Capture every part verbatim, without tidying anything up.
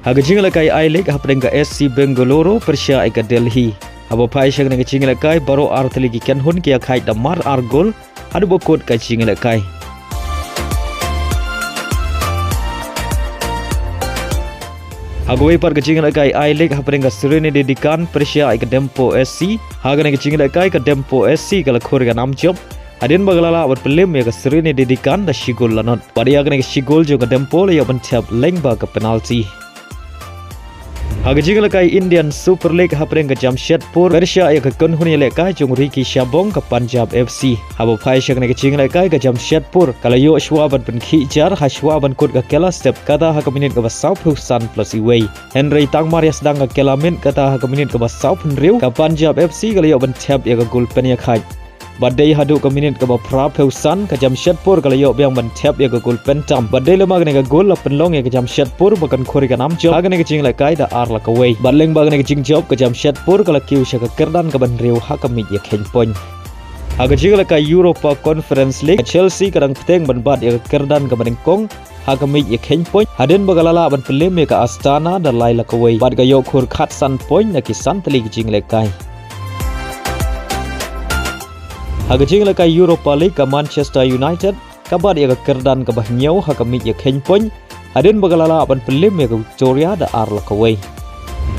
Ha ka jingïalehkai I-League hapdeng ka S C Bengaluru pyrshah ïa ka Delhi. Haba phai sha kane ka jingïalehkai baroh artylli ki kynhun ki ïakhaid da mar ar gol haduh ba kut ka jingïalehkai. Ha kawei pat ka jingïalehkai I-League hapdeng ka Sreenidi Deccan pyrshah ïa ka Dempo S C. Ha kane ka jingïalehkai ka Dempo S C ka la khur ïa ka nam jop hadien ba ka la lah ban pynlem ïa ka Sreenidi Deccan da shi gol lanot. Bad ïa kane ka shi gol jong ka Dempo la ïoh ban thep lyngba ka penalty. Ha ka jingïalehkai Indian Super League hapdeng ka Jamshedpur pyrshah ïa ka kynhun ïalehkai jong Ricky Shabong ka Punjab F C. Haba phai sha kane ka jingïalehkai ka Jamshedpur ka la ïoh shuwa ban pynkhih jar ha shuwa ban kut ka kela step kata ha ka minit kaba sawphew san plus iwei. Hynrei tang mar ïa sdang ka kela miet kata ha ka minit kaba sawphew hynriew ka Punjab F C ka la ïoh ban thep ïa ka gol pynïakhaid. Bad dei haduh ka minit kaba phraphew san ka Jamshedpur ka la ïoh biang ban thep ïa ka gol pyntam. Bad dei lem ma kane ka gol la pynlong ïa ka Jamshedpur ba kan khur ïa ka nam jop ha kane ka jingïalehkai da ar la kawei. Bad lyngba kane ka jingjop ka Jamshedpur ka la kiew sha ka kyrdan kaba hynriew ha ka miej ïakheiñ point. Ha ka jingïalehkai Europa Conference League ka Chelsea ka dang bteng ban bat ïa ka kyrdan kaba nyngkong ha ka miej ïakheiñ point hadien ba ka la lah ban pynlem ïa ka Astana da lai la kawei bad ka ïoh khur khatsan point na ki san tylli ki jingïalehkai. Ha ka jingïalehkai Europa League ka Manchester United ka bat ïa ka kyrdan kaba hynñiew ha ka miej ïakheiñ point hadien ba ka la lah ban pynlem ïa ka Victoria da ar la kawei.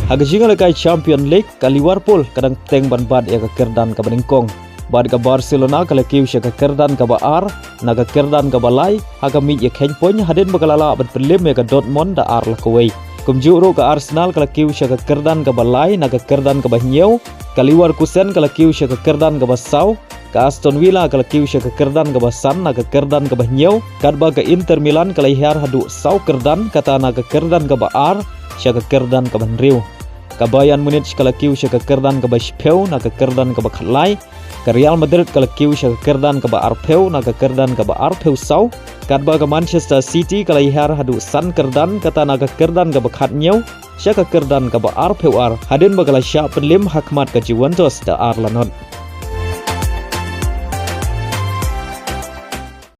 Ha ka jingïalehkai Champion League ka Liverpool ka dang bteng ban bat ïa ka kyrdan kaba nyngkong. Bad ka Barcelona ka la kiew sha ka kyrdan kaba ar na ka kyrdan kaba lai ha ka miej ïakheiñ point hadien ba ka la lah ban pynlem ïa ka Dortmund da ar la kawei. Kumjuh ruh ka Arsenal ka la kiew sha ka kyrdan kaba lai na ka kyrdan kaba hynñiew, ka Leverkusen ka la kiew sha ka kyrdan kaba saw, ka Aston Villa ka la kiew sha ka kyrdan kaba san na ka kyrdan kaba hynñiew, katba ka Inter Milan ka la hiar haduh saw kyrdan kata na ka kyrdan kaba ar sha ka kyrdan kaba hynriew. Ka Bayern Munich ka la kiew sha ka kyrdan kaba shiphew na ka kyrdan kaba khatlai, ka Real Madrid ka la kiew sha ka kyrdan kaba arphew na ka kyrdan kaba arphew saw, katba ka Manchester City ka la hiar haduh san kyrdan kata na ka kyrdan kaba khathynñiew sha ka kyrdan kaba arphew ar hadien ba ka la shah pynlem ha khmat ka Juventus da ar la not.